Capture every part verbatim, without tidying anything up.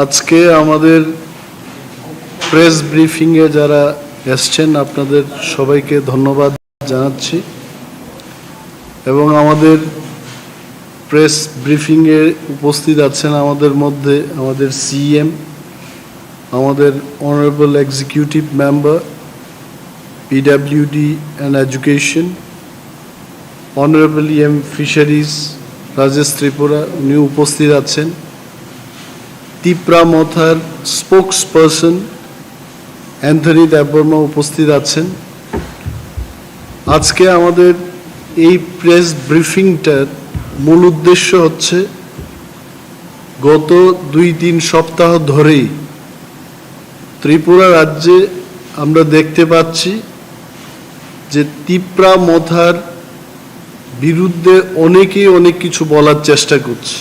আজকে আমাদের প্রেস ব্রিফিংয়ে যারা এসছেন, আপনাদের সবাইকে ধন্যবাদ জানাচ্ছি। এবং আমাদের প্রেস ব্রিফিংয়ে উপস্থিত আছেন আমাদের মধ্যে আমাদের সিইএম, আমাদের honourable executive member, PWD and education, honourable EM fisheries Rajesh Tripura, উনি উপস্থিত আছেন। তিপ্রা মথার স্পোকস পারসন অ্যান্থনি দেববর্মা উপস্থিত আছেন। আজকে আমাদের এই প্রেস ব্রিফিংটার মূল উদ্দেশ্য হচ্ছে, গত দুই তিন সপ্তাহ ধরেই ত্রিপুরা রাজ্যে আমরা দেখতে পাচ্ছি যে তিপ্রা মথার বিরুদ্ধে অনেকেই অনেক কিছু বলার চেষ্টা করছে।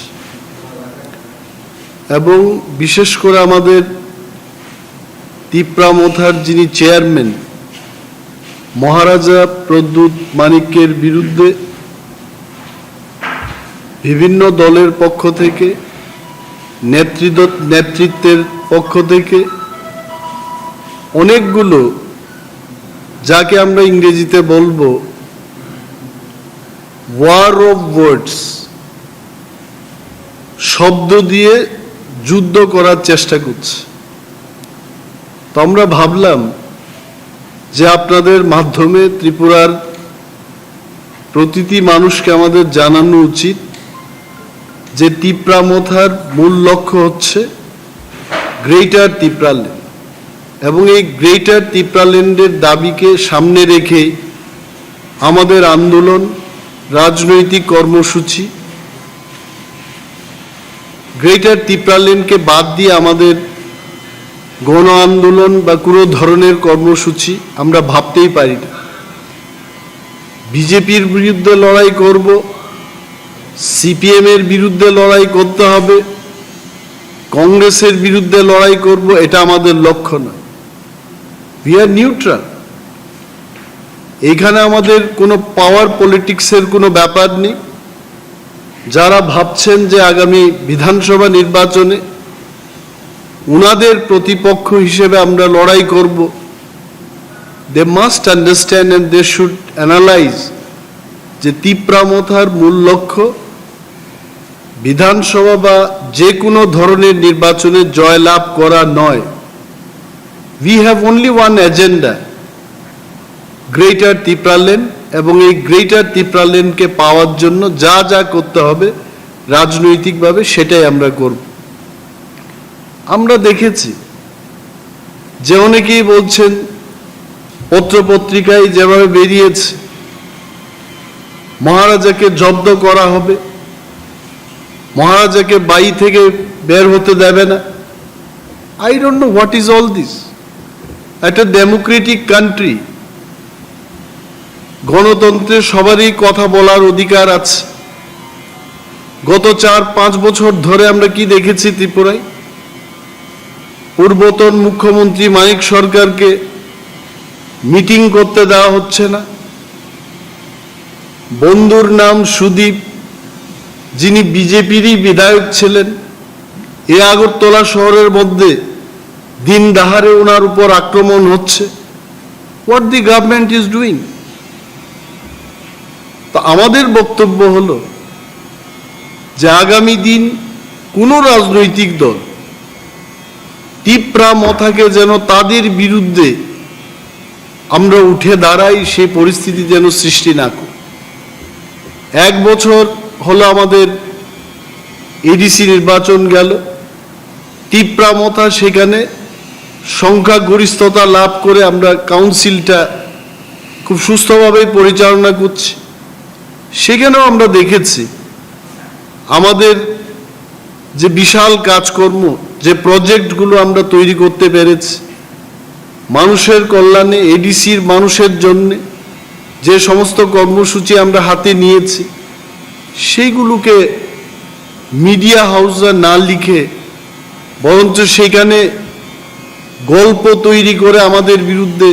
এবং বিশেষ করে আমাদের তিপ্রা মথার যিনি চেয়ারম্যান, মহারাজা প্রদ্যুৎ মাণিক্যের বিরুদ্ধে বিভিন্ন দলের পক্ষ থেকে, নেতৃত্ব, নেতৃত্বের পক্ষ থেকে অনেকগুলো, যাকে আমরা ইংরেজিতে বলবো ওয়ার অফ ওয়ার্ডস, শব্দ দিয়ে যুদ্ধ করার চেষ্টা করছে। তো আমরা ভাবলাম যে আপনাদের মাধ্যমে ত্রিপুরার প্রতিটি মানুষকে আমাদের জানানো উচিত যে তিপ্রা মথার মূল লক্ষ্য হচ্ছে গ্রেটার তিপ্রাল্যান্ড, এবং এই গ্রেটার তিপ্রাল্যান্ডের দাবিকে সামনে রেখেই আমাদের আন্দোলন, রাজনৈতিক কর্মসূচি। গ্রেটার তিপ্রাল্যান্ডকে বাদ দিয়ে আমাদের গণ আন্দোলন বা কোনো ধরনের কর্মসূচি আমরা ভাবতেই পারি না। বিজেপির বিরুদ্ধে লড়াই করব, সিপিএম এর বিরুদ্ধে লড়াই করতে হবে, কংগ্রেসের বিরুদ্ধে লড়াই করব, এটা আমাদের লক্ষ্য নয়। We are neutral. এখানে আমাদের কোনো পাওয়ার পলিটিক্সের কোনো ব্যাপার নেই। যারা ভাবছেন যে আগামী বিধানসভা নির্বাচনে ওনাদের প্রতিপক্ষ হিসেবে আমরা লড়াই করব, they must understand and they should analyze যে তিপ্রা মথার মূল লক্ষ্য বিধানসভা বা যে কোনো ধরনের নির্বাচনে জয়লাভ করা নয়। We have only one agenda, greater Tipraland, এবং এই গ্রেটার তিপ্রাল্যান্ডকে পাওয়ার জন্য যা যা করতে হবে রাজনৈতিকভাবে, সেটাই আমরা করব। আমরা দেখেছি যে অনেকেই বলছেন, পত্রপত্রিকায় যেভাবে বেরিয়েছে, মহারাজাকে জব্দ করা হবে, মহারাজাকে বাড়ি থেকে বের হতে দেবে না। I don't know what is all this. একটা ডেমোক্রেটিক কান্ট্রি, গণতন্ত্রে সবারই কথা বলার অধিকার আছে। গত চার পাঁচ বছর ধরে আমরা কি দেখেছি ত্রিপুরায়? পূর্বতন মুখ্যমন্ত্রী মানিক সরকারকে মিটিং করতে দেওয়া হচ্ছে না। বন্ধুর নাম সুদীপ, যিনি বিজেপিরই বিধায়ক ছিলেন, এই আগরতলা শহরের মধ্যে দিন দাহারে ওনার উপর আক্রমণ হচ্ছে। What the government is doing? তো আমাদের বক্তব্য হলো যে আগামী দিন কোনো রাজনৈতিক দল তিপ্রা মথাকে যেন তাদের বিরুদ্ধে আমরা উঠে দাঁড়াই, সেই পরিস্থিতি যেন সৃষ্টি না করি। এক বছর হলো আমাদের এডিসি নির্বাচন গেল, তিপ্রা মথা সেখানে সংখ্যাগরিষ্ঠতা লাভ করে আমরা কাউন্সিলটা খুব সুস্থভাবেই পরিচালনা করছি। সেখানেও আমরা দেখেছি আমাদের যে বিশাল কাজকর্ম, যে প্রজেক্টগুলো আমরা তৈরি করতে পেরেছি, মানুষের কল্যাণে, এডিসির মানুষের জন্যে যে সমস্ত কর্মসূচি আমরা হাতে নিয়েছি, সেইগুলোকে মিডিয়া হাউসরা না লিখে, বরঞ্চ সেখানে গল্প তৈরি করে আমাদের বিরুদ্ধে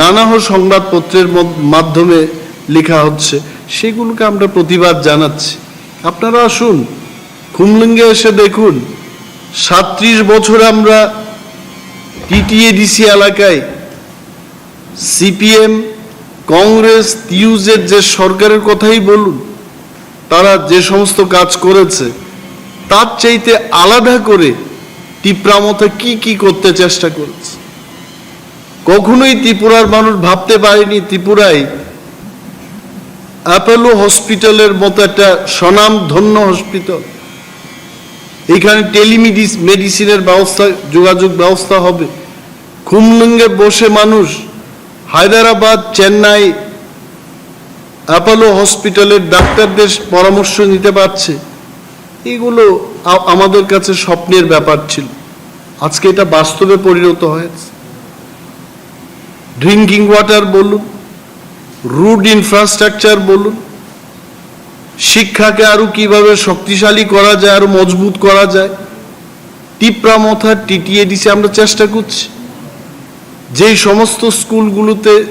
নানাহ সংবাদপত্রের মদ-, মাধ্যমে লেখা হচ্ছে, সেগুলোকে আমরা প্রতিবাদ জানাচ্ছি। আপনারা আসুন, খুমলুঙ্গে এসে দেখুন, সাতত্রিশ বছর আমরা টিটিএডিসি এলাকায় সিপিএম, কংগ্রেস, টিউজেড যে সরকারের কথাই বলুন, তারা যে সমস্ত কাজ করেছে, তার চাইতে আলাদা করে তিপ্রা মথা কি কি করতে চেষ্টা করেছে। কখনোই ত্রিপুরার মানুষ ভাবতে পারেনি ত্রিপুরায় অ্যাপোলো হসপিটালের মতো একটা স্বনামধন্য হসপিটাল, এখানে টেলিমেডিস মেডিসিনের ব্যবস্থা, যোগাযোগ ব্যবস্থা হবে। খুমলুঙ্গে বসে মানুষ হায়দ্রাবাদ, চেন্নাই, অ্যাপোলো হসপিটালের ডাক্তারদের পরামর্শ নিতে পারছে। এগুলো আ- আমাদের কাছে স্বপ্নের ব্যাপার ছিল, আজকে এটা বাস্তবে পরিণত হয়েছে। ড্রিঙ্কিং ওয়াটার বলুন, রোড ইনফ্রাস্ট্রাকচার বলুন, শিক্ষাকে আরো কিভাবে শক্তিশালী করা যায়, আরো মজবুত করা যায়, তিপ্রা মথা টিটিএডিসি আমরা চেষ্টা করছি। যেই সমস্ত স্কুলগুলোতে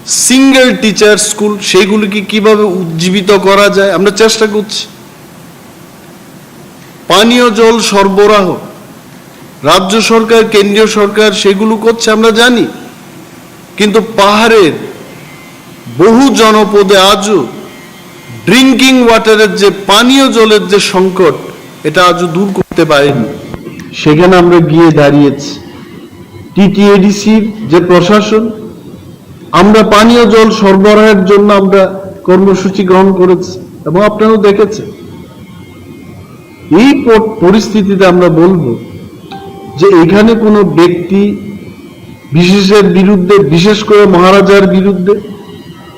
সিঙ্গেল টিচার স্কুল, সেইগুলোকে কিভাবে উজ্জীবিত করা যায়, আমরা চেষ্টা করছি। পানীয় জল সরবরাহ, রাজ্য সরকার, কেন্দ্রীয় সরকার সেগুলো করছে, আমরা জানি, কিন্তু পাহাড়ের বহু জনপদে আজও ড্রিঙ্কিং ওয়াটারের যে পানীয় জলের যে সংকট, এটা আজও দূর করতে পারেনি। সেখানে আমরা গিয়ে দাঁড়িয়েছি। টিটিএডিসির যে প্রশাসন, আমরা পানীয় জল সরবরাহের জন্য আমরা কর্মসূচি গ্রহণ করেছি এবং আপনারাও দেখেছেন। এই প- পরিস্থিতিতে আমরা বলবো যে এখানে কোনো ব্যক্তি বিশেষের বিরুদ্ধে, বিশেষ করে মহারাজার বিরুদ্ধে,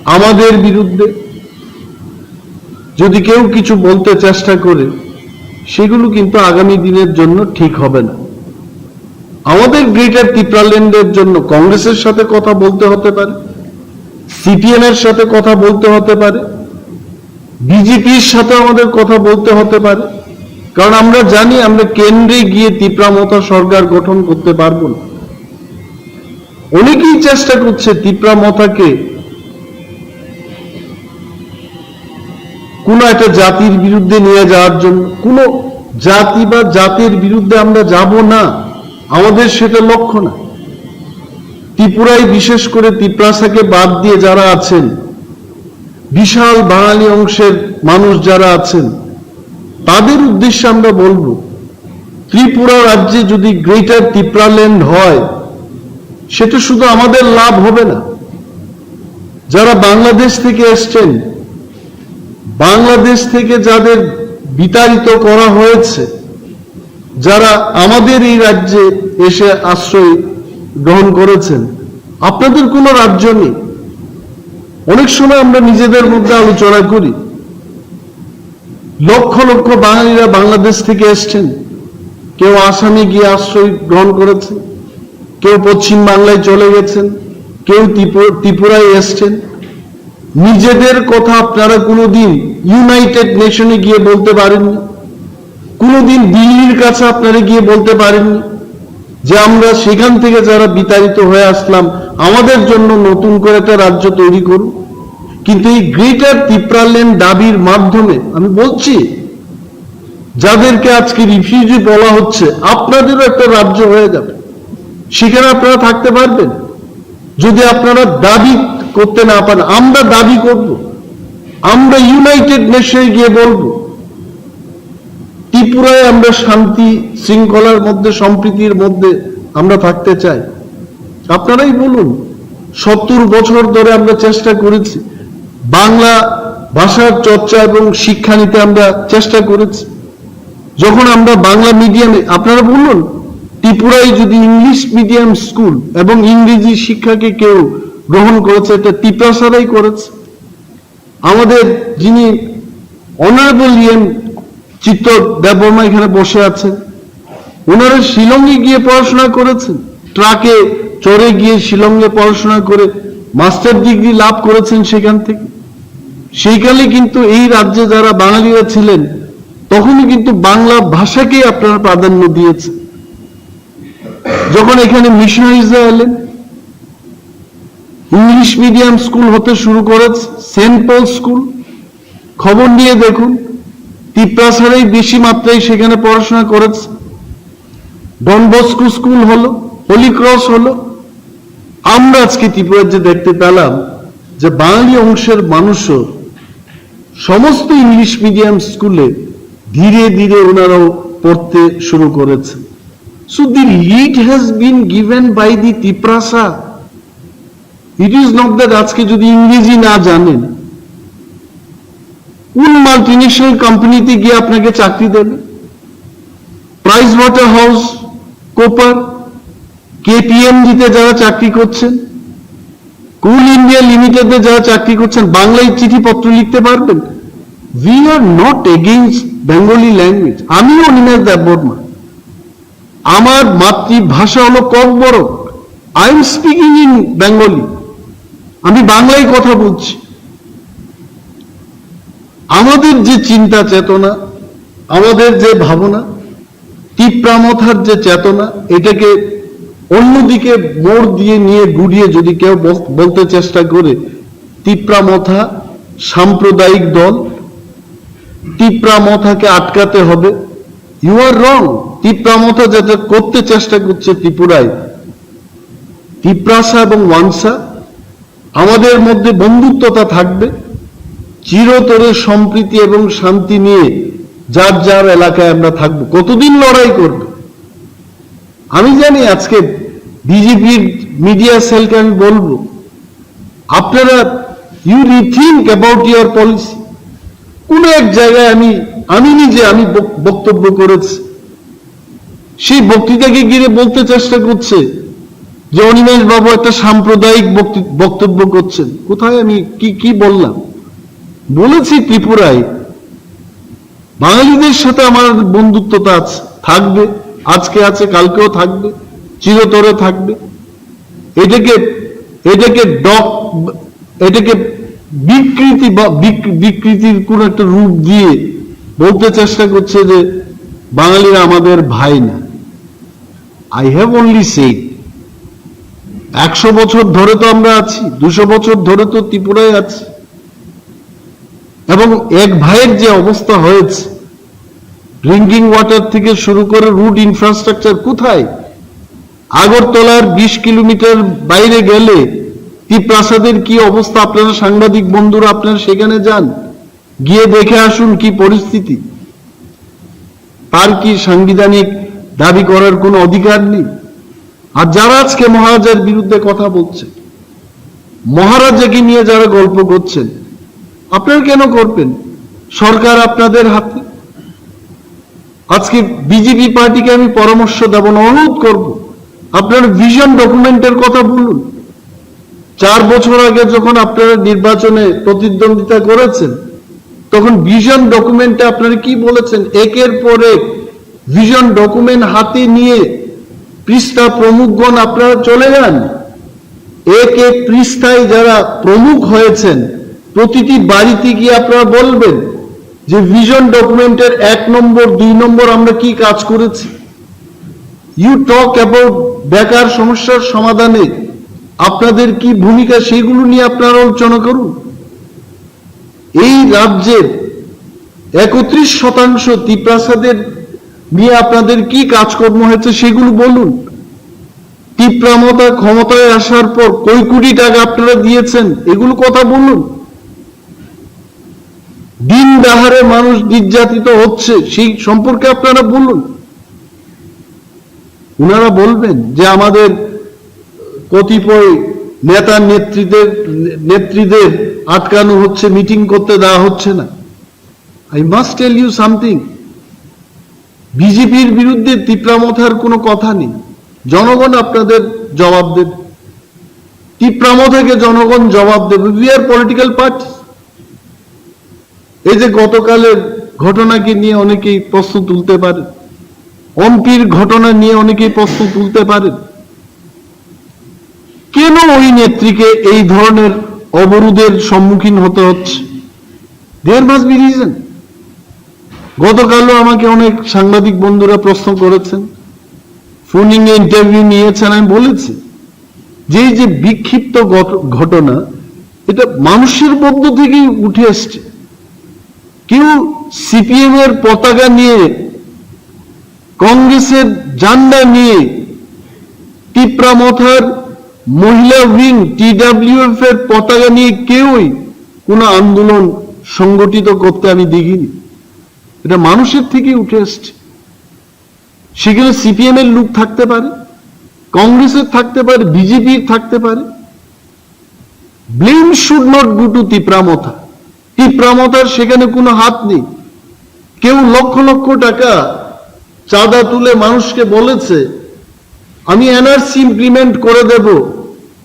আমাদের বিরুদ্ধে যদি কেউ কিছু বলতে চেষ্টা করে, সেগুলো কিন্তু আগামী দিনের জন্য ঠিক হবে না। আমাদের গ্রেটার তিপ্রাল্যান্ডের জন্য কংগ্রেসের সাথে কথা বলতে হতে পারে, সিপিএম এর সাথে কথা বলতে হতে পারে, বিজেপির সাথে আমাদের কথা বলতে হতে পারে, কারণ আমরা জানি আমরা কেন্দ্রে গিয়ে তিপ্রা মথা সরকার গঠন করতে পারবো না। অনেকেই চেষ্টা করছে তিপ্রা মথাকে কোনো একটা জাতির বিরুদ্ধে নিয়ে যাওয়ার জন্য। কোনো জাতি বা জাতির বিরুদ্ধে আমরা যাব না, আমাদের সেটা লক্ষ্য না। ত্রিপুরায় বিশেষ করে তিপ্রাসাকে বাদ দিয়ে যারা আছেন, বিশাল বাঙালি অংশের মানুষ যারা আছেন, তাদের উদ্দেশ্যে আমরা বলবো, ত্রিপুরা রাজ্যে যদি গ্রেটার তিপ্রাল্যান্ড হয়, সেটা শুধু আমাদের লাভ হবে না। যারা বাংলাদেশ থেকে এসছেন, বাংলাদেশ থেকে যাদের বিতাড়িত করা হয়েছে, যারা আমাদের এই রাজ্যে এসে আশ্রয় গ্রহণ করেছেন, আপনাদের কোনো রাজ্য নেই। অনেক সময় আমরা নিজেদের মধ্যে আলোচনা করি, লক্ষ লক্ষ বাঙালিরা বাংলাদেশ থেকে এসছেন, কেউ আসামে গিয়ে আশ্রয় গ্রহণ করেছেন, কেউ পশ্চিম বাংলায় চলে গেছেন, কেউ ত্রিপু- ত্রিপুরায় এসছেন। নিজেদের কথা আপনারা কোনোদিন ইউনাইটেড নেশনে গিয়ে বলতে পারেননি, কোনোদিন দিল্লির কাছে আপনারা গিয়ে বলতে পারেননি যে আমরা সেখান থেকে যারা বিতাড়িত হয়ে আসলাম, আমাদের জন্য নতুন করে একটা রাজ্য তৈরি করুন। কিন্তু এই গ্রেটার তিপ্রাল্যান্ড দাবির মাধ্যমে আমি বলছি, যাদেরকে আজকে রিফিউজি বলা হচ্ছে, আপনাদেরও একটা রাজ্য হয়ে যাবে, সেখানে আপনারা থাকতে পারবেন। যদি আপনারা দাবি করতে না পারেন, আমরা দাবি করব, আমরা ইউনাইটেড নেশনে গিয়ে বলবো, ত্রিপুরায় আমরা শান্তি শৃঙ্খলার মধ্যে, সম্প্রীতির মধ্যে আমরা থাকতে চাই। আপনারাই বলুন, সত্তর বছর ধরে আমরা চেষ্টা করেছি, বাংলা ভাষার চর্চা এবং শিক্ষা নিতে আমরা চেষ্টা করেছি। যখন আমরা বাংলা মিডিয়ামে, আপনারা বলুন, ত্রিপুরায় যদি ইংলিশ মিডিয়াম স্কুল এবং ইংরেজি শিক্ষাকে কেউ গ্রহণ করেছে, এটা তিপ্রাসারাই করেছে। আমাদের যিনি অনারেবল ইএম চিত্ত দেববর্মা এখানে বসে আছেন, ওনারা শিলংয়ে গিয়ে পড়াশোনা করেছেন, ট্রাকে চড়ে গিয়ে শিলংয়ে পড়াশোনা করে মাস্টার ডিগ্রি লাভ করেছেন সেখান থেকে। সেইকালে কিন্তু এই রাজ্যে যারা বাঙালিরা ছিলেন, তখনই কিন্তু বাংলা ভাষাকেই আপনারা প্রাধান্য দিয়েছেন। যখন এখানে মিশনারিজরা এলেন, ইংলিশ মিডিয়াম স্কুল হতে শুরু করে সেন্ট পল স্কুল, খবর নিয়ে দেখুন, তিপ্রাসারাই বেশি মাত্রায় সেখানে পড়াশোনা করেছে। ডন বস্কো স্কুল হলো, হোলি ক্রস হলো। আমরা আজকে ত্রিপুরার যে দেখতে পেলাম যে বাঙালি অংশের মানুষও সমস্ত ইংলিশ মিডিয়াম স্কুলে ধীরে ধীরে ওনারাও পড়তে শুরু করেছেন। So the lead has been given by the Tiprasa. It is not that আজকে যদি ইংরেজি না জানেন, কোন মাল্টিন্যাশনাল কোম্পানিতে গিয়ে আপনাকে চাকরি দেবে? প্রাইস ওয়াটার হাউস কোপার, কেপিএমজিতে যারা চাকরি করছেন, কোল ইন্ডিয়া লিমিটেডে যারা চাকরি করছেন, বাংলায় চিঠিপত্র লিখতে পারবেন। We are not against Bengali language. আমিও অনিমেষ দেববর্মা, আমার মাতৃভাষা হলো Kokborok. I am speaking in Bengali. আমি বাংলায় কথা বলছি। আমাদের যে চিন্তা চেতনা, আমাদের যে ভাবনা, তিপ্রা মথার যে চেতনা, এটাকে অন্যদিকে মোড় দিয়ে নিয়ে ঘুরিয়ে যদি কেউ বল- বলতে চেষ্টা করে, তিপ্রা মথা সাম্প্রদায়িক দল, তিপ্রা মথাকে আটকাতে হবে, you are wrong. তিপ্রা মথা যেটা করতে চেষ্টা করছে ত্রিপুরায়, তিপ্রাসা এবং ওয়ানসা, আমাদের মধ্যে বন্ধুত্বতা থাকবে, চিরতরে সম্প্রীতি এবং শান্তি নিয়ে যার যার এলাকায় আমরা থাকব। কতদিন লড়াই করবে? আমি জানি আজকে বিজেপির মিডিয়া সেলকে আমি বলবো, আপনারা you rethink about your policy. কোনো এক জায়গায় আমি আমি নিজে আমি বক- বক্তব্য করেছি, সেই বক্তৃতাকে ঘিরে বলতে চেষ্টা করছে যে অনিমেষ বাবু একটা সাম্প্রদায়িক বক্তৃ- বক্তব্য করছেন। কোথায় আমি কি কি বললাম? বলেছি ত্রিপুরায় বাঙালিদের সাথে আমার বন্ধুত্বতা আছে, থাকবে, আজকে আছে, কালকেও থাকবে, চিরতরে থাকবে। এটাকে এটাকে ডক এটাকে বিকৃতি বা বিক- বিকৃতির কোন একটা রূপ দিয়ে বলতে চেষ্টা করছে যে বাঙালিরা আমাদের ভাই না। I have only said, একশো বছর ধরে তো আমরা আছি, দুশো বছর ধরে তো ত্রিপুরায় আছি, এবং এক ভাইয়ের যে অবস্থা হয়েছে, ড্রিঙ্কিং ওয়াটার থেকে শুরু করে রুট ইনফ্রাস্ট্রাকচার কোথায়? আগরতলার বিশ কিলোমিটার বাইরে গেলে তিপ্রাসাদের কি অবস্থা? আপনারা সাংবাদিক বন্ধুরা, আপনারা সেখানে যান, গিয়ে দেখে আসুন কি পরিস্থিতি। তার কি সাংবিধানিক দাবি করার কোনো অধিকার নেই? আর যারা আজকে মহারাজার বিরুদ্ধে কথা বলছে, মহারাজাকে নিয়ে যারা গল্প করছেন, আপনারা কেন করবেন? সরকার আপনাদের হাতে। আজকে বিজেপি পার্টিকে আমি পরামর্শ দেব না, অনুরোধ করব, আপনারা ভিশন ডকুমেন্টের কথা বলুন। চার বছর আগে যখন আপনারা নির্বাচনে প্রতিদ্বন্দ্বিতা করেছেন, তখন ভিশন ডকুমেন্টে আপনারা কি বলেছেন? একের পর এক ভিশন ডকুমেন্ট হাতে নিয়ে পৃষ্ঠা প্রমুখগণ আপনারা চলে যান। এক এক পৃষ্ঠায় যারা প্রমুখ হয়েছেন, প্রতিটি বাড়িতে গিয়ে আপনারা বলবেন যে ভিশন ডকুমেন্টের এক নম্বর, দুই নম্বর আমরা কি কাজ করেছি। You talk about বেকার সমস্যার সমাধানে আপনাদের কি ভূমিকা, সেগুলো নিয়ে আপনারা আলোচনা করুন। এই রাজ্যের একত্রিশ শতাংশ তিপ্রাসাদের নিয়ে আপনাদের কি কাজকর্ম হয়েছে, সেগুলো বলুন। তিপ্রা মথা ক্ষমতায় আসার পর কয় কোটি টাকা আপনারা দিয়েছেন, এগুলো কথা বলুন। দিন দাহারে মানুষ নির্যাতিত হচ্ছে, সেই সম্পর্কে আপনারা বলুন। ওনারা বলবেন যে আমাদের কতিপয় নেতা নেত্রীদের নেত্রীদের আটকানো হচ্ছে, মিটিং করতে দেওয়া হচ্ছে না। I must tell you something, বিজেপির বিরুদ্ধে তিপ্রা মথার কোনো কথা নেই। জনগণ আপনাদের জবাব দেবে, তিপ্রা মথাকে জনগণ জবাব দেবে। We are political party. এই যে গতকালের ঘটনাকে নিয়ে অনেকেই প্রশ্ন তুলতে পারে, অম্পির ঘটনা নিয়ে অনেকেই প্রশ্ন তুলতে পারে, কেন ওই নেত্রীকে এই ধরনের অবরোধের সম্মুখীন হতে হচ্ছে? There must be reason. গতকালও আমাকে অনেক সাংবাদিক বন্ধুরা প্রশ্ন করেছেন, ফোনিং এ ইন্টারভিউ নিয়েছেন। আমি বলেছি যে এই যে বিক্ষিপ্ত ঘট- ঘটনা, এটা মানুষের মধ্য থেকেই উঠে আসছে। কেউ সিপিএম এর পতাকা নিয়ে, কংগ্রেসের ঝান্ডা নিয়ে তিপ্রা মথার মহিলা উইং, টিডাব্লিউএফ এর পতাকা নিয়ে কেউই কোনো আন্দোলন সংগঠিত করতে আমি দেখিনি। এটা মানুষের থেকে উঠে আসছে। সেখানে সিপিএম এর লোক থাকতে পারে, কংগ্রেসের থাকতে পারে, বিজেপির থাকতে পারে। Blame should not go to Tipra মথা। তিপ্রা মথার সেখানে কোনো হাত নেই। কেউ লক্ষ লক্ষ টাকা চাঁদা তুলে মানুষকে বলেছে, "আমি এনআরসি ইমপ্লিমেন্ট করে দেব,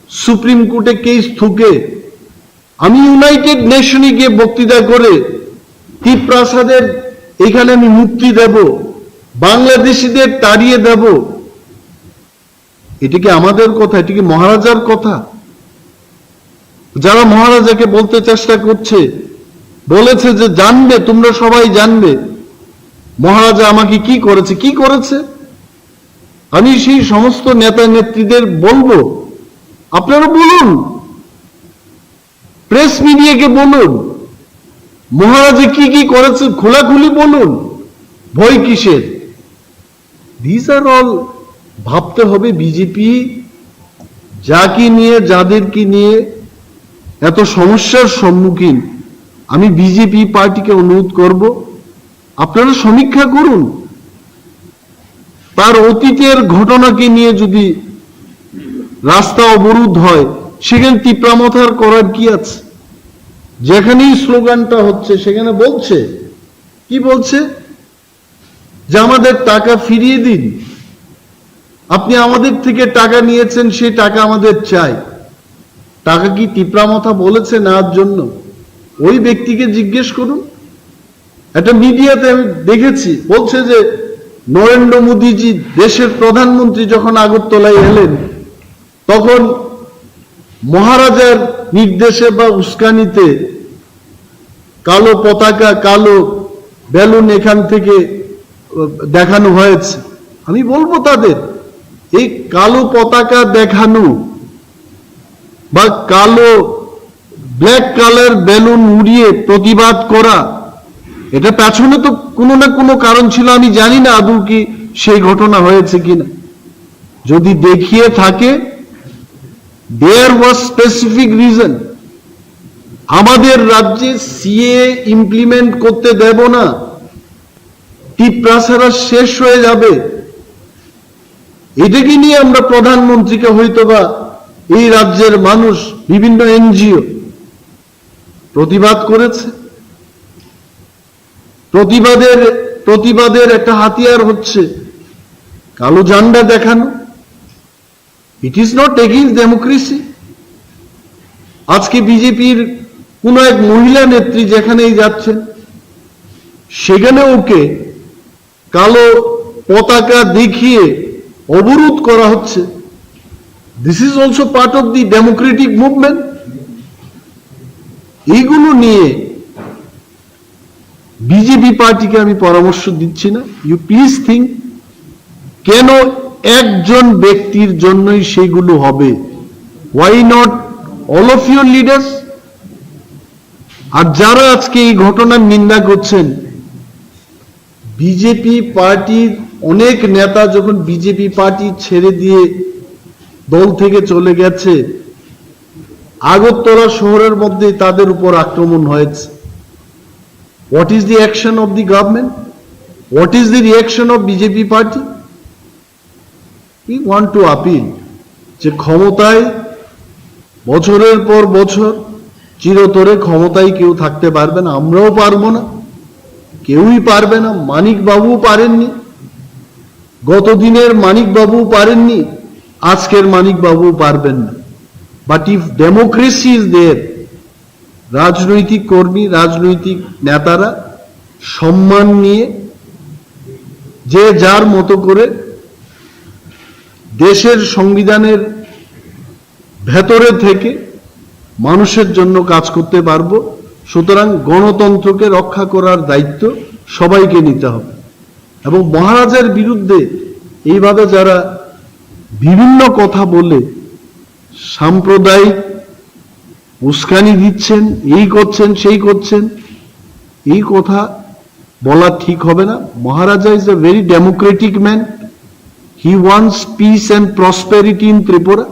সুপ্রিম কোর্টে কেস থুকে, আমি ইউনাইটেড নেশনে গিয়ে বক্তৃতা করে তিপ্রাসাদের এখানে আমি মুক্তি দেব, বাংলাদেশিদের তাড়িয়ে দেব।" এটা কি আমাদের কথা? এটা কি মহারাজার কথা? যারা মহারাজাকে বলতে চেষ্টা করছে, বলেছে যে, "জানবে, তোমরা সবাই জানবে মহারাজা আমাকে কি করেছে, কি করেছে।" আমি সেই সমস্ত নেতা নেত্রীদের বলবো, আপনারা বলুন, প্রেস মিডিয়াকে বলুন, মহারাজা কি কি করেছে খোলাখুলি বলুন, ভয় কিসের? These are all ভাবতে হবে। বিজেপি যাকে নিয়ে, যাদেরকে নিয়ে এত সমস্যার সম্মুখীন, আমি বিজেপি পার্টিকে অনুরোধ করব, আপনারা সমীক্ষা করুন। তার অতীতের ঘটনাকে নিয়ে যদি রাস্তা অবরোধ হয়, সেখানে তিপ্রা মথার করার কি আছে? যেখানেই স্লোগানটা হচ্ছে, সেখানে বলছে, কি বলছে? যে, "আমাদের টাকা ফিরিয়ে দিন, আপনি আমাদের থেকে টাকা নিয়েছেন, সেই টাকা আমাদের চাই।" টাকা কি তিপ্রা মথা বলেছে নেওয়ার জন্য? ওই ব্যক্তিকে জিজ্ঞেস করুন। একটা মিডিয়াতে আমি দেখেছি, বলছে যে নরেন্দ্র মোদীজি দেশের প্রধানমন্ত্রী যখন আগরতলায় এলেন, তখন মহারাজার নির্দেশে বা উস্কানিতে কালো পতাকা, কালো বেলুন এখান থেকে, আহ, দেখানো হয়েছে। আমি বলবো তাদের, এই কালো পতাকা দেখানো বা কালো ব্ল্যাক কালার বেলুন উড়িয়ে প্রতিবাদ করা, এটা পেছনে তো কোনো না কোনো কারণ ছিল। আমি জানি না আদৌ কি সেই ঘটনা হয়েছে কিনা। যদি দেখিয়ে থাকে, there was specific reason। আমাদের রাজ্যে সিএ ইমপ্লিমেন্ট করতে দেব না, তিপ্রাসারা শেষ হয়ে যাবে, এটাকে নিয়ে আমরা প্রধানমন্ত্রীকে হয়তোবা এই রাজ্যের মানুষ, বিভিন্ন এনজিও প্রতিবাদ করেছে। প্রতিবাদের, প্রতিবাদের একটা হাতিয়ার হচ্ছে কালো ঝান্ডা দেখানো। It is not against democracy। আজকে বিজেপির কোনো এক মহিলা নেত্রী যেখানেই যাচ্ছেন, সেখানে ওকে কালো পতাকা দেখিয়ে অবরোধ করা হচ্ছে। This is also part of the democratic movement। এইগুলো নিয়ে বিজেপি পার্টিকে আমি পরামর্শ দিচ্ছি না। You please think, কেন একজন ব্যক্তির জন্যই সেগুলো হবে? Why not all of your leaders? আর যারা আজকে এই ঘটনার নিন্দা করছেন, বিজেপি পার্টির অনেক নেতা যখন বিজেপি পার্টি ছেড়ে দিয়ে দল থেকে চলে গেছে, আগরতলা শহরের মধ্যে তাদের উপর আক্রমণ হয়েছে। What is the action of the government? What is the reaction of BJP party? We want to appeal যে ক্ষমতায় বছরের পর বছর চিরতরে ক্ষমতায় কেউ থাকতে পারবে না, আমরাও পারবো না, কেউই পারবে না। মানিক বাবুও পারেননি, গত দিনের মানিক বাবুও পারেননি, আজকের মানিক বাবুও পারবেন না। But if democracy is there, রাজনৈতিক কর্মী, রাজনৈতিক নেতারা সম্মান নিয়ে যে যার মতো করে দেশের সংবিধানের ভেতরে থেকে মানুষের জন্য কাজ করতে পারবো। সুতরাং গণতন্ত্রকে রক্ষা করার দায়িত্ব সবাইকে নিতে হবে। এবং মহারাজার বিরুদ্ধে এইভাবে যারা বিভিন্ন কথা বলে সাম্প্রদায়িক উস্কানি দিচ্ছেন, এই করছেন, সেই করছেন, এই কথা বলা ঠিক হবে না। Maharaja is a very democratic man. He wants peace and prosperity in Tripura.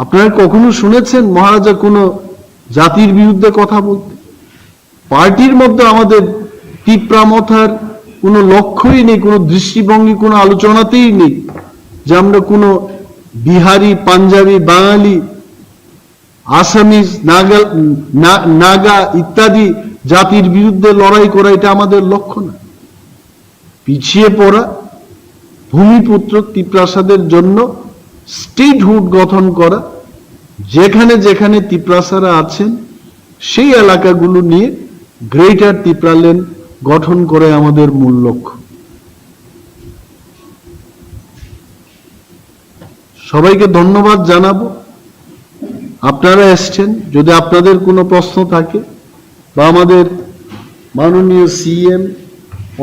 আপনারা কখনো শুনেছেন মহারাজা কোনো জাতির বিরুদ্ধে কথা বলতে? পার্টির মধ্যে আমাদের তিপ্রা মথার কোনো লক্ষ্যই নেই, কোনো দৃষ্টিভঙ্গি, কোনো আলোচনাতেই নেই যে আমরা কোনো বিহারি, পাঞ্জাবি, বাঙালি, আসামিজ, নাগা, না-, নাগা ইত্যাদি জাতির বিরুদ্ধে লড়াই করা, এটা আমাদের লক্ষ্য না। পিছিয়ে পড়া ভূমিপুত্র তিপ্রাসাদের জন্য স্টেটহুড গঠন করা, যেখানে যেখানে তিপ্রাসারা আছেন সেই এলাকাগুলো নিয়ে গ্রেটার তিপ্রাল্যান্ড গঠন করে আমাদের মূল লক্ষ্য। সবাইকে ধন্যবাদ জানাবো, আপনারা এসছেন। যদি আপনাদের কোনো প্রশ্ন থাকে বা আমাদের মাননীয় সিএম,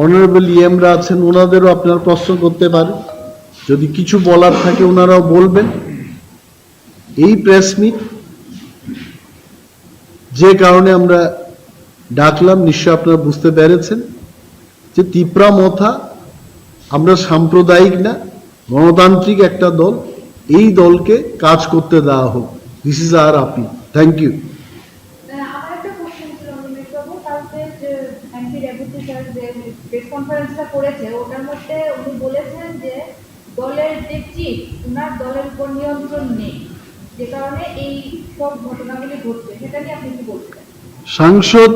অনারেবল ইএমরা আছেন, ওনাদেরও আপনারা প্রশ্ন করতে পারেন। যদি কিছু বলার থাকে ওনারাও বলবেন। এই প্রেস মিট যে কারণে আমরা ডাকলাম, নিশ্চয় আপনারা বুঝতে পেরেছেন যে তিপ্রা মথা আমরা সাম্প্রদায়িক না, গণতান্ত্রিক একটা দল। এই দলকে কাজ করতে দেওয়া হোক। This is our appeal. Thank you. আহ, আমার একটা কোশ্চেন ছিল, অনিমেষ বাবু, কালকে যে এমপি রেবতী স্যার যে প্রেস কনফারেন্সটা করেছে, ওটার মধ্যে উনি বলেছেন যে দলের যে চিফ, ওনার দলের উপর নিয়ন্ত্রণ নেই, যে কারণে এই সব ঘটনাগুলি ঘটছে। সেটা নিয়ে আপনি কি বলবেন? সাংসদ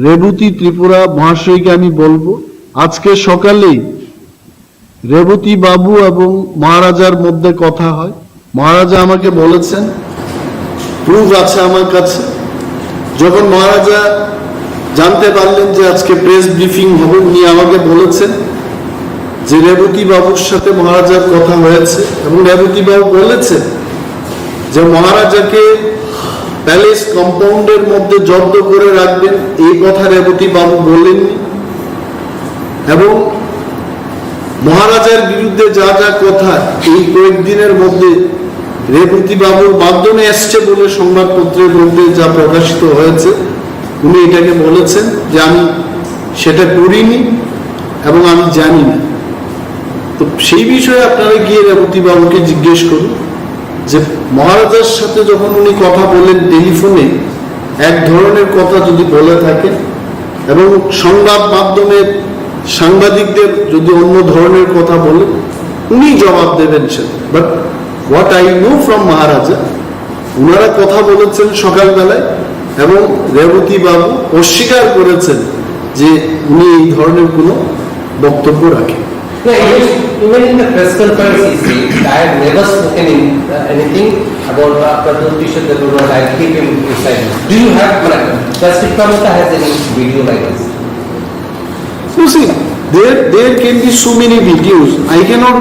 রেবতী ত্রিপুরা মহাশয়কে আমি বলবো, আজকে সকালেই রেবতী বাবু এবং মহারাজার মধ্যে কথা হয়। মহারাজা আমাকে বলেছেন, প্রুফ আছে আমার কাছে, যখন মহারাজা জানতে পারলেন যে আজকে প্রেস ব্রিফিং হবে, উনি আমাকে বলেছেন যে রেবতী বাবুর সাথে মহারাজার কথা হয়েছে এবং রেবতী বাবু বলেছেন যে মহারাজাকে প্যালেস কম্পাউন্ডের মধ্যে জব্দ করে রাখবেন, এই কথা রেবতী বাবু বলেননি। এবং মহারাজার বিরুদ্ধে যা যা কথা এই কয়েকদিনের মধ্যে রেবতী বাবুর মাধ্যমে এসছে বলে সংবাদপত্রের মধ্যে যা প্রকাশিত হয়েছে, উনি এটাকে বলেছেন যে আমি সেটা করিনি এবং আমি জানি না। তো সেই বিষয়ে আপনারা গিয়ে রেবতী বাবুকে জিজ্ঞেস করুন যে মহারাজার সাথে যখন উনি কথা বলেন টেলিফোনে, এক ধরনের কথা যদি বলে থাকেন এবং সংবাদ মাধ্যমের সাংবাদিকদের যদি অন্য ধরনের কথা বলে, উনি জবাব দেবেন সেটা। But what I know from মহারাজা, ওনারা কথা বলেছেন সকালবেলায় এবং রেবতী বাবু অস্বীকার করেছেন যে উনি এই ধরনের কোনো বক্তব্য রাখেন। No, even, even in the press conference, he said, "I have never spoken in, uh, anything about, uh, Pradyut Kishore Debbarma. I keep him inside." Do you have, uh, does Tipra Motha has any video like this? You see, there, there can be so many videos. I cannot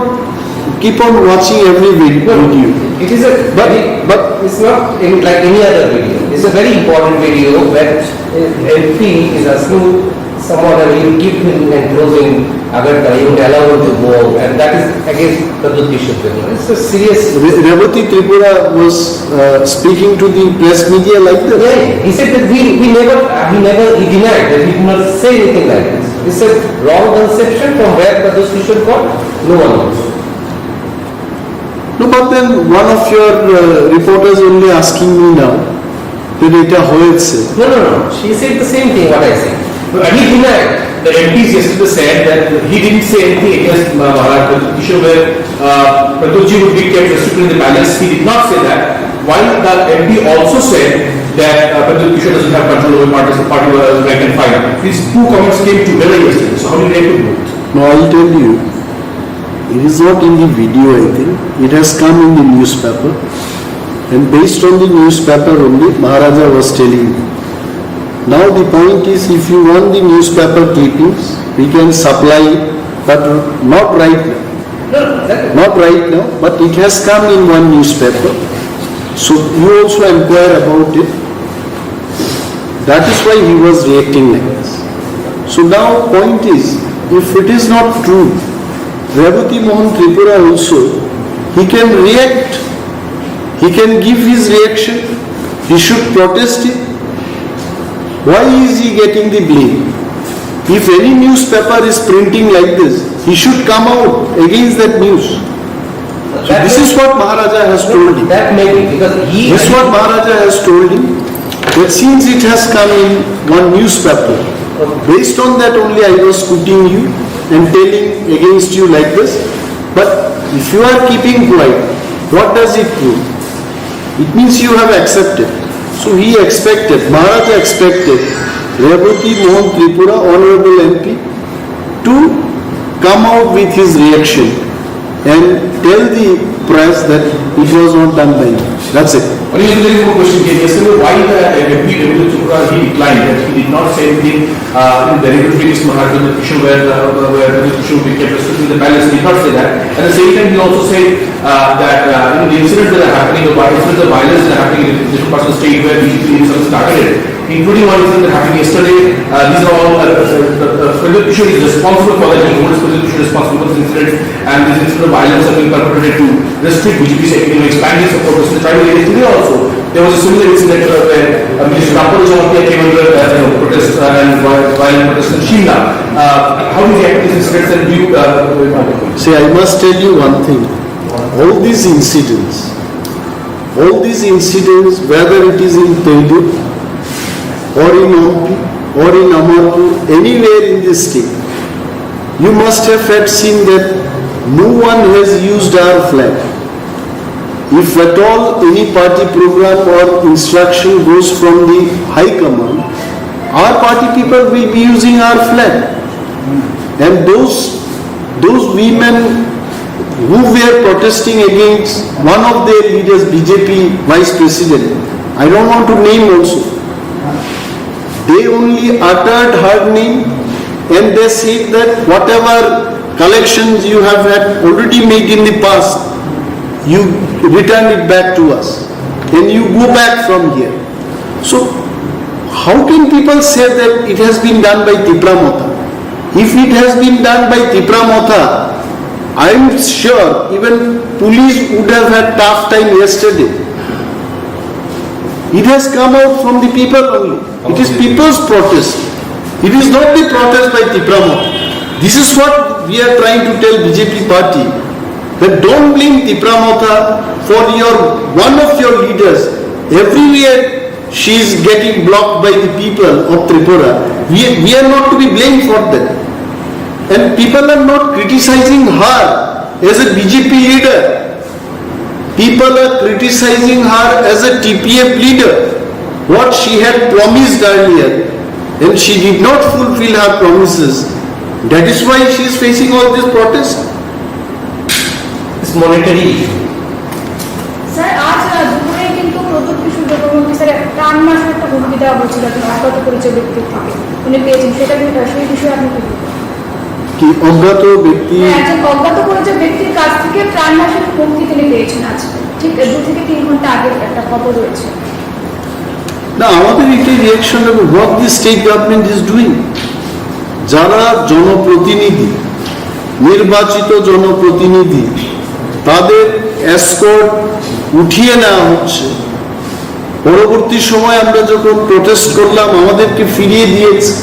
keep on watching every vid-, No, video. It is a But, very, but it's not in, like any other video. It's a very important video where, uh, M P is asking someone, and you keep him and close him, Agartala, you allow him to go out, and that is against Pradyut Kishore Debbarma. It's a serious Re-, Revati Tripura was, uh, speaking to the press media like that. Yeah, he said that we, we never, uh, he never, he denied that he did not say anything like this. It's a wrong conception from where Pradyut Kishore got, no one knows. No, but then one of your, uh, reporters only asking me now that এটা হয়েছে। No, no, no. She said the same thing what I said. No, he denied. The M Ps yesterday said that he didn't say anything against Ma-, Maharaj Pradyut Kishore, where, uh, Pradyut ji would be kept restricted in the palace. He did not say that. While the M P also said that, uh, Pradyut Kishore doesn't have control over parties, the party was rank and file. These two comments came together yesterday. So how do you react to both? No, I'll tell you. It is not in the video, I think. It has come in the newspaper. And based on the newspaper only, Maharaja was telling me. Now the point is, if you want the newspaper clippings, we can supply, but not right now. No, no, that Not right now, but it has come in one newspaper. So you also inquire about it. That is why he was reacting like this. So now point is, if it is not true, Revati Mohan Tripura also, he can react, he can give his reaction, he should protest it. Why is he getting the blame? If any newspaper is printing like this, he should come out against that news. So this is what Maharaja has told him. That may be because he This is what Maharaja has told him, that since it has come in one newspaper, based on that only I was quoting you and telling against you like this. But if you are keeping quiet, what does it prove? It means you have accepted. So he expected, Maharaja expected Rebati Mohan Tripura, Honorable M P, to come out with his reaction and tell the press that it was not done by him. That's it. Only a very good question came yesterday. Why the uh, Deputy Deputy Tripura he declined that he did not say anything uh, in the regulatory case Maharaj Kishore where uh, where Kishore became president in the palace did not say that. At the same time, he also said uh, that uh, you know, the incidents that are happening, the participants, the violence that are happening in different parts of the state where B J P is started it, including one incident that happened yesterday. Uh, these are all uh, uh, uh, Pradyot Kishore is responsible for that. He holds Pradyot Kishore responsible for this incident, and this incident of violence have been perpetrated to restrict B J P's ability to expand its support to the tribal areas. Today also, there was a similar incident uh, where uh, Mister Rampal Jamatia came under uh, you know, protest uh, and vi- violent protest in Shimla. Uh, how do you react to these incidents and do you uh, See, I must tell you one thing. All these incidents, all these incidents, whether it is in Pradyot or in Hampi or in Amarpur, anywhere in this state, you must have had seen that no one has used our flag. If at all any party program or instruction goes from the high command, our party people will be using our flag. And those those women who were protesting against one of their leaders, B J P vice president, I don't want to name also, they only uttered her name and they said that whatever collections you have had already made in the past, you return it back to us and you go back from here. So, how can people say that it has been done by Tipra Motha? If it has been done by Tipra Motha, I am sure even police would have had tough time yesterday. It has come out from the people only. It is people's protest. It is not the protest by Tipra Motha. This is what we are trying to tell B J P party, that don't blame Tipra Motha for your one of your leaders. Everywhere she is getting blocked by the people of Tripura. We, we are not to be blamed for that. And people are not criticizing her as a B J P leader. People are criticizing her as a T P F leader. What she had promised earlier, and she did not fulfill her promises. That is why she is facing all this protest. It's monetary issue. Sir, আজ আহ, দুপুরে কিন্তু প্রদ্যুৎ কিশোর দেববর্মাকে স্যার এক প্রাণনাশের একটা হুমকি দেওয়া হয়েছিল একজন অজ্ঞাত পরিচয় ব্যক্তির থেকে, উনি পেয়েছেন, সেটা কি, সেই বিষয়ে আপনি কি বলবেন? কি অজ্ঞাত ব্যক্তি? হ্যাঁ, একজন অজ্ঞাত পরিচয় ব্যক্তির কাছ থেকে প্রাণনাশের হুমকি তিনি পেয়েছেন আজ, ঠিক দু থেকে তিন ঘন্টা আগের একটা খবর রয়েছে। না, আমাদের এটাই রিয়াকশন হবে, what the state government is doing. যারা জনপ্রতিনিধি, নির্বাচিত জনপ্রতিনিধি, তাদের এসকর্ট উঠিয়ে নেওয়া হচ্ছে। পরবর্তী সময় আমরা যখন প্রোটেস্ট করলাম, আমাদেরকে ফিরিয়ে দিয়েছে।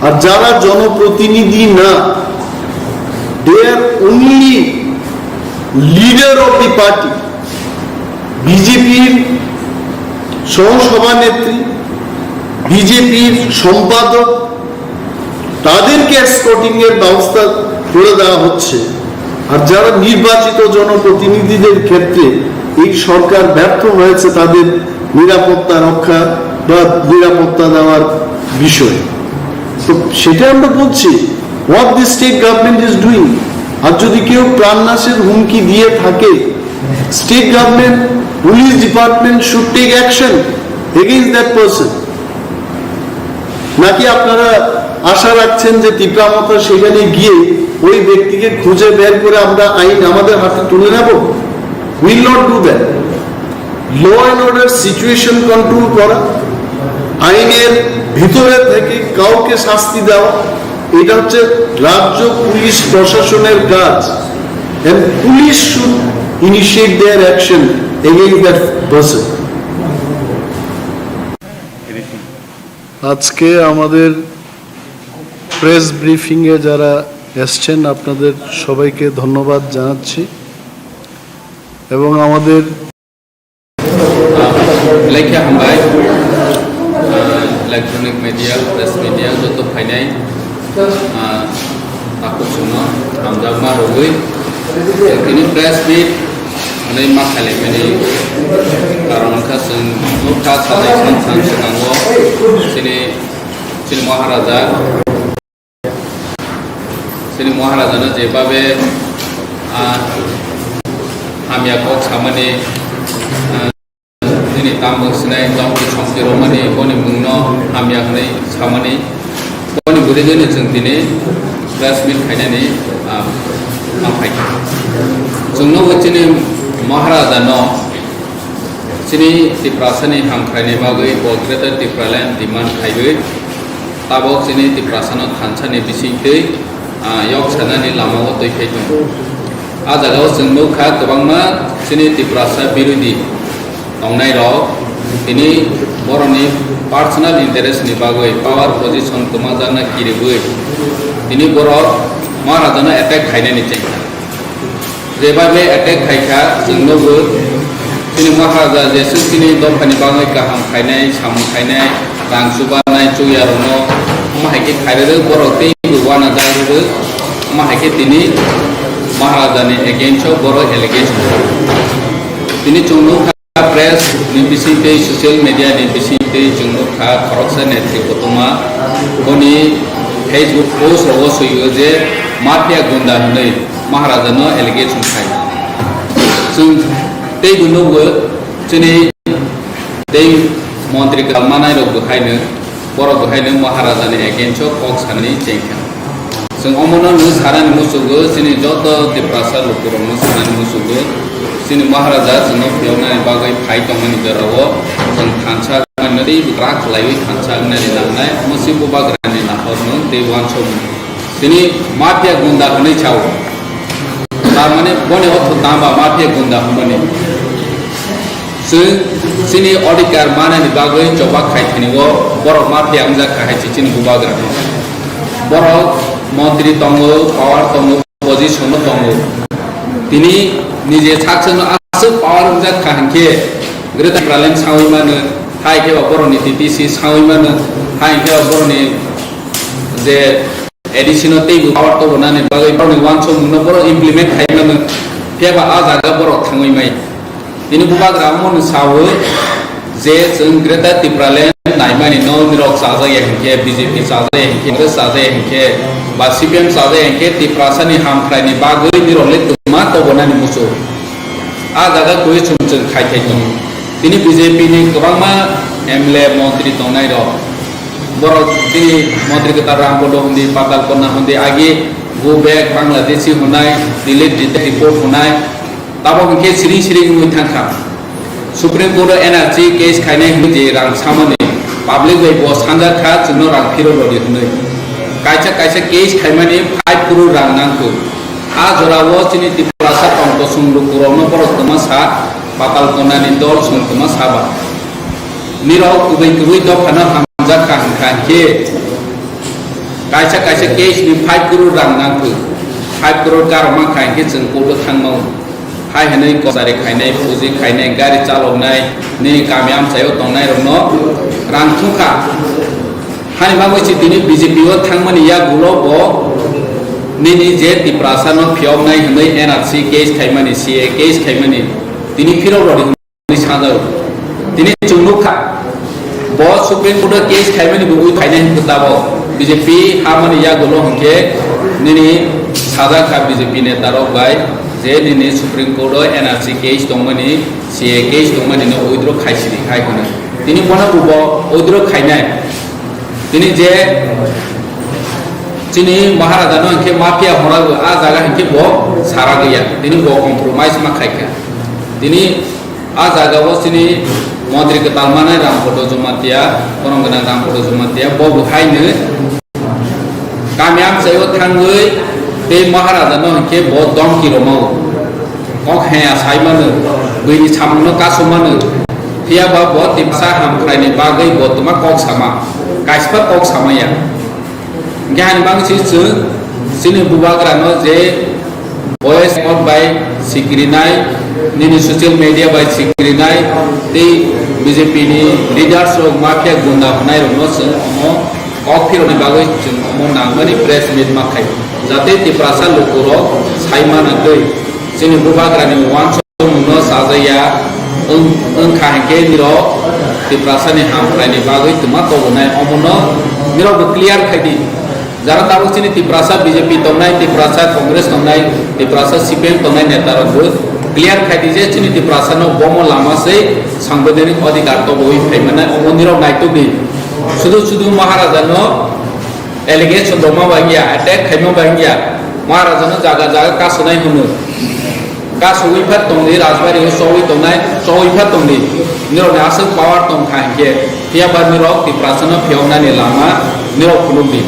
আর যারা জনপ্রতিনিধি না, they are only leader of the party, বিজেপির সহসভানেত্রী, বিজেপির সম্পাদক, তাদেরকে এসকর্টিং এর ব্যবস্থা করে দেওয়া হচ্ছে। আর যারা নির্বাচিত জনপ্রতিনিধিদের ক্ষেত্রে এই সরকার ব্যর্থ হয়েছে তাদের নিরাপত্তা রক্ষা বা নিরাপত্তা দেওয়ার বিষয়ে, তো সেটা আমরা বলছি, what the state government is doing. আর যদি কেউ প্রাণনাশের হুমকি দিয়ে থাকে, state government, police department should take action against that person. নাকি আপনারা আশা রাখছেন যে তিপ্রা মথা সেখানে গিয়ে ওই ব্যক্তিকে খুঁজে বের করে আমরা আইন আমাদের হাতে তুলে নেব? Will not do that. Law and order situation control করা, আইনের ভিতরে থেকে কাউকে শাস্তি দেওয়া, এটা হচ্ছে রাজ্য পুলিশ প্রশাসনের কাজ। And police should initiate their action against that person. আজকে আমাদের প্রেস ব্রিফিংয়ে যারা এসছেন, আপনাদের সবাইকে ধন্যবাদ জানাচ্ছি। এবং আমাদের Lekha hambai, ah, electronic media, press media, joto phainai, ah, takhuk chwngno hamjakma rwgwi, tini press meet hwnwi ma khailaimani karon wngkha, chwng nukha sajak san san swkango chini, chini Maharaja, chini Maharajano jebabe, ah, hamya kok samani, ah, nini tamo sinai tongki songki romani boni mungno hamya hwnwi samani, boni bwrwigwino chwng tini press meet khainani, ah, ma phaikha. Chwngno bo chini Maharajano chini Tiprasani hamkraini bagwi bo Greater Tipraland demand khaiwi tabok chini Tiprasano thansani bisingtwi, ah, yok sanani lamao twi phai tongo. A jagao chwng nukha kwbangma chini Tiprasa birodhi tongnai rok tini borokni personal interest ni bagwi power position kwmajakna kiribwi tini borok Maharajano attack khainani chengkha. Jebabe attack khaikha, chwng nukgo chini Maharaja jeswk chini dophani bagwi kaham khainai, samung khainai, rang chubanai, chuya rokno, omo hai khe khairwi borok teibo uanajak rwdi, omo hai khe tini Maharajani against o borok allegation. Tini chwng nukha press ni bising tei social media ni bising tei chwng nukha khoroksa netri kotorma boni Facebook post rogo swio je mafia gunda hwnwi Maharajano allegation khai. Chwng teibo nukgo chini tei montri kwtal manai rok bo haino borok bo haino Maharajani against o kok sanani chengkha. Chwng omono no sanani muchungo, chini joto Tiprasa lukurokno sanani muchungo, chini Maharaja chwngno phiyoknani bagwi phai tongmani jorao chwng thansa wngmani tei bwkra khlaiwi thansa wngnani nangnai, omo se bubagrani nahormung tei uansukmung. Tini mafia gunda hwnwi sao. Tar mane boni ortho tangba mafia gunda hwnmani. Chwng chini odhikar manani bagwi choba khai thani o borok mafia wngjak kha hai se chini bubagra no. Borok montri tongo, power tongo, position o tongo. Tini nije sak chwngno aswk power wngjak kha hinkhe Greater Tipraland sawi mano, hai khe ba borokni T T C sawi mano, hai khe ba borokni je A D C no teibo power tobonani bagwi borokni uansukmungno borok implement khai mano, phiya ba a jaga borok thangwi mai. Tini bubagra omono sao je chwng Greater Tipraland naimani no nirok chajakya hinkhe, B J P chajakya hinkhe, Congress chajakya hinkhe, ba C P M chajakya hinkhe, Tiprasani hamkraini bagwi nirok le twma tobonani muchung. A jaga question chwng khai khai tongo. Tini B J P ni kwbangma M L A, montri tongnai rok. Borok tini montri kwtal Rampodo hundi, Patalkona hundi, agi go back Bangladeshi hunai, delete detail report hunai. Tabok hinkhe siring siring wngwi thangkha. Supreme Court o N R C case khainai hinwi je rang samani public bai bo sanjak kha, chwngno rang phirok rwdi hwnwi. Kaisa kaisa case khaimani five crore rang nangkuk. A jorao chini Tiprasa tong kosong lukurokno borok twma sa, Patalkonani dol song twma sa ba. Nirok kubui kubui dophano hamjak kha hwnkha hinkhe kaisa kaisa case ni five crore rang nangkuk. Five crore karokma kha hinkhe chwng court o thangmao. Hai hwnwi kochari khainai, puji khainai, gari chaloknai, nini kami amchaio tongnairokno rang thungkha. Hani bagwi se tini B J P o thangmani yagulo bo nini je Tiprasano phiyoknai hwnwi N R C case khaimani, C A A case khaimani, tini phirok rwdi hwnwi sajago. Tini chwng nukha, bo Supreme Court o case khaimani bo ui khainai hwnkhe tabok B J P hamani yagulo hwnkhe nini sajak kha B J P netarok bai je nini Supreme Court o N R C case tongmani, C A A case tongmani no withdraw khaisidi hai hwnwi. Tini bono bo withdraw khainai. Tini je chini Maharaja no hinkhe mafia hora a jaga hinkhe bo sara gaya. Tini bo compromise ma khaikha. Tini a jaga o chini montri kwtal manai Rampodo Jamatia, borom gwnang Rampodo Jamatia, bo bo haino kami amchaio thangwi tei Maharaja no hinkhe bo domki romao. Kok heya sai mano, buini samungno kasu mano. Phiya ba bo Tiprasa hamkraini bagwi bo twma kok sama. kaisa kok samaya. Hingke hani bangsi chwng chini bubagrano je voice note bai sikrinai, nini social media bai sikrinai, tei B J P ni leaders rok mafia gunda hwnai rokno chwng omo kok phironi bagwi chwng omo nangmani press meet ma khai, jate Tiprasa lukurok sai manatwi chini bubagrani uansuk mungno chajaya wng-, wngkha hinkhe nirok Tiprasani hamkraini bagwi twma tobonai, omono nirokbo clear khai di. Jara tabuk chini Tiprasa B J P tongnai, Tiprasa Congress tongnai, Tiprasa C P M tongnai netarokbo clear khai di je chini Tiprasano bomo lama se sangbidhanik adhikar tobogwi phaimanai, omo nirok naituk di. Sudu sudu Maharajano allegation rwma bai wngya, attack khaima bai wngya, Maharajano jaga jaga kasonai hwnwi. Kasugwi pha tongdi, Rajbari o chogwi tongnai, chogwi pha tongdi. Nirokni aswk power tong kha hinkhe, phiya ba nirok Tiprasano phiyoknani lama nirok phunukdi.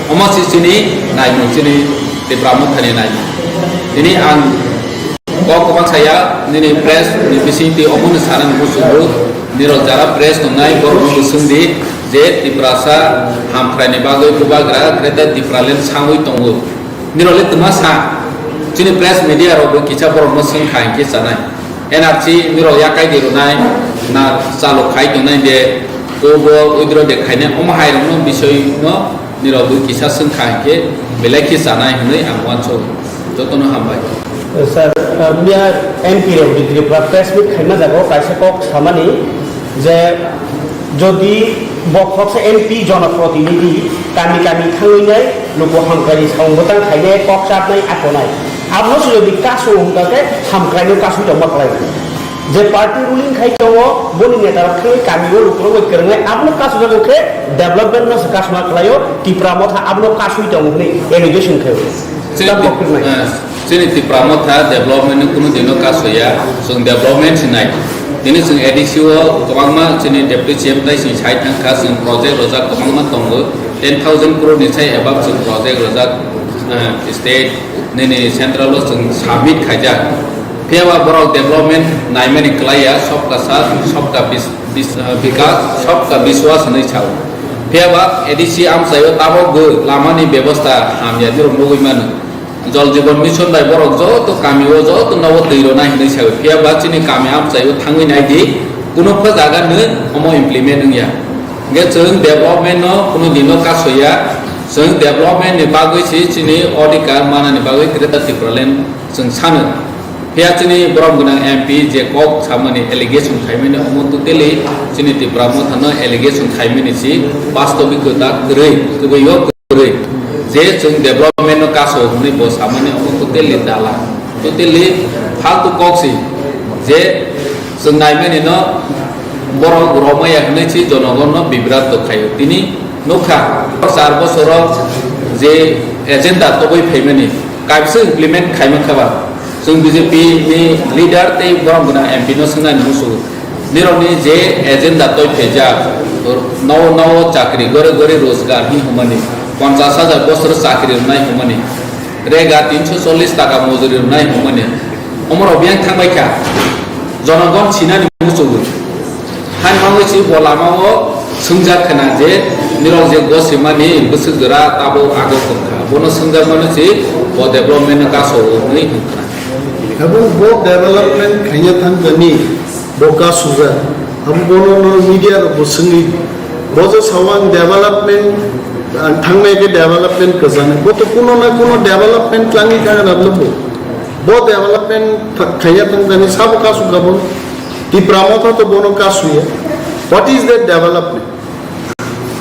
Omo si chini naimung, chini Tipra Mothani naimung. Tini ang kok kwbang saya, nini press ni bisingtwi omono sanani muchungo, nirok jara press tongnai borokno bo swngdi je Tiprasa hamkraini bagwi bubagra Greater Tipraland sangwi tongo. Nirok le twma sa, chini press media rok bo kisa borok no swng kha hinkhe chanai. N R C nirok yakai di rwnai, na chalo khai tongnai de, kobo withdraw de khainai, omo hai rok no bisoi no nirok bo kisa swng kha hinkhe belai khe chanai hwnwi ang uansuk. Jotono hambai. Sir, uh, miya M P rok di Tripura press meet khaima jago kaisa kok samani je jodi bo khoksa M P jonoprotinidhi kami kami thangwi nai luku hamkrai samung bwtang khainai kok chatnai akonai. Abono se jodi kasu hwnkha khe hamkraino kasui tongma kwlai. Je party ruling khai tongo boni neta rok thangwi kami o lukurok bai kwrwngnai abono kasu jago khe development no se kasuma kwlaio Tipra Motha abono kasui tongo hwnwi allegation khaio. Chini Tamo Tip-, kwrwngnai. eh, chini Tipra Motha development ni kunu dino kasoya, chwng development sinai. Tini chwng A D C o kwbangma chini deputy C M tai chwng sai thang kha, chwng project rojak kwbangma tongo, ten thousand crore ni sai above chwng project rojak, eh, state nini central o chwng submit khaijak. Phiya ba borok development naimani kwlaiya, sabka saath, sabka bis-, bis-, eh, bikas, sabka biswas hinwi sao. Phiya ba A D C amchaio tabok bo lamani bebosta hamya, nirok nugwi mano. Jal Jeevan Mission bai borok joto kami o joto nogo twi rwnai hinwi sawi. Phiya ba chini kami amchai o thangwi nai di, kuno pha jaga no omo implement wngya. Hingke chwng development no kuno dino kasoya, chwng development ni bagwi se chini adhikar manani bagwi Greater Tipraland chwng sano. Phiya chini borom gwnang M P je kok samani allegation khaimani omo totally chini Tipra Motha no allegation khaimani si bastabik ta kwrwi, kwbwi o kwrwi. Je chwng development no kaso hwnwi bo samani omo totally dala, totally faltu kok si. Je chwng naimani no borok romaya hwnwi si jonogon no bibrat to khaio. Tini nukha char bosoro je agenda tobwi phaimani kaisa implement khaima khaba. Chwng B J P ni leader tei borom gwnang M P no swngnani muchungo. Nirokni je agenda toi phaijak, nowo nowo chakri, gori gori rojgar hi hwnmani, ponchash hajar bosor chakri rwnai hwnmani, rega tinsho chollish taka mojuri rwnai hwnmani, omorok biyang thangbai kha, jonogon sinani muchungo. Hani bagwi si bo lama o swngjak khna je nirok je gosimani bwswk jora tabuk agok tong kha, bono swngjak mano si bo development no kaso o hwnwi hwn khna. Abo bo development khaina thang jani bo kasujak. Abo bono no media rok bo swngwi. Bo je sawang development, ang thangnai khe development kwchangni. Bo to kuno na kuno development twlangwi thang rwlo bo. Bo development tha-, khaina thang jani sabo kasujak bo. Tipra Motha to bono kasuya. What is that development?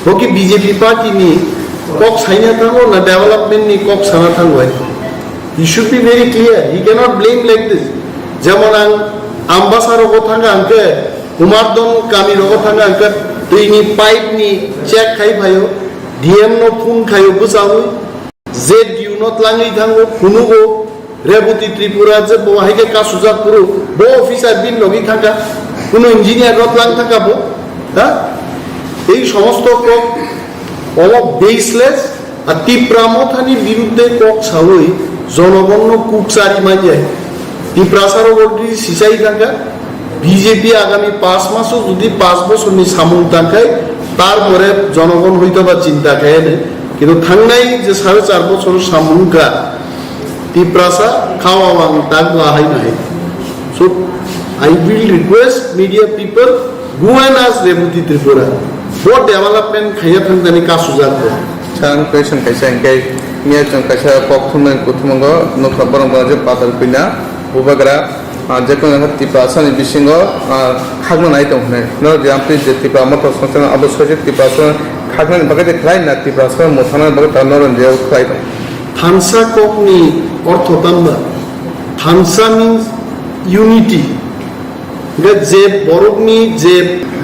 Bo ki B J P party ni kok saina thango na development ni kok sana thango hai? You should be very clear. You cannot blame like this. Jemon ang Ambasa rogo thanga hwnkhe, Umardon kami rogo thanga hwnkhe, twi ni pipe ni check khai phaio, D M no phone khaio bwchaui, Z D U no twlangwi thango, phunugo, Reboti Tripura je bo hai khe kasujak phuru, bo officer bini logi thangkha, kuno engineer rok lang thangkha bo, ha? Ei somosto kok omo baseless, a Tipra Mothani birudde kok sawi jonogonno kuk chari manjai. Tiprasa rok already sichai thangkha, B J P agami panch maso jodi panch bosorni samung tangkhai, তারপরে জনগণ হয়তো বা চিন্তা খায়নি, কিন্তু থাংনাই যে সাড়ে চার বছর সামুঙ্কা তিপ্রাসা খাওয়া বাং তাক বা হাই নাই। So I will request media people, go and ask Reboti Tripura, what development khaiya thangdani kasu jakbo. Ang question kaisa hingke, miya chwng kaisa kok thumnai kuthumgo nukha borok bo je padal pina bubagra. Ah, je kono kha Tiprasani bisingo, ah, khakna nai tong hwnwi. No, je amtwi je Tipra Motha Songchano abo soise Tiprasa khaknani bagwi de khlai na Tiprasa mothanani bagwi ta noron je khlai tong. Thansa kokni ortho tamba? Thansa means unity. Hingke je borokni, je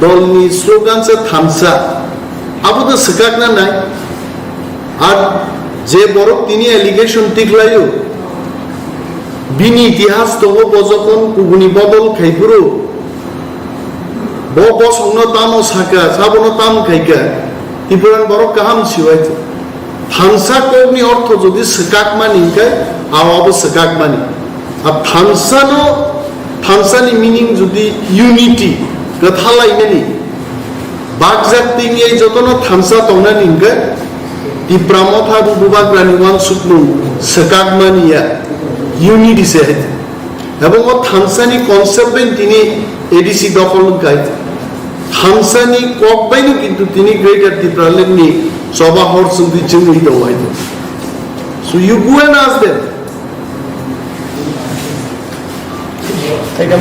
dolni slogan se thansa, abo to swkakna nai. Ar je borok tini allegation tikhlaio, bini itihas tongo, bo jokhon kubuni bodol khai phuru, bo bosongno tamo saka, sabono tamo khaika, Tipuran borok kaham siwai. Thansa kokni ortho jodi swkakmani hingkhe, awa bo swkakmani. A thansano, thansani meaning jodi unity, kwthalainani, bakjak tini ei jotono thansa tongnani hingkhe Tipra Motha bo bubagrani wansukmung swkakmani ya, unity se hai. Ebong o thansani concept bai tini A D C dokhol wngkha hai. Thansani kok baino kintu tini Greater Tipraland ni choba hor chwngwi chwngwi tongo hai. So you go and ask them. Thank you.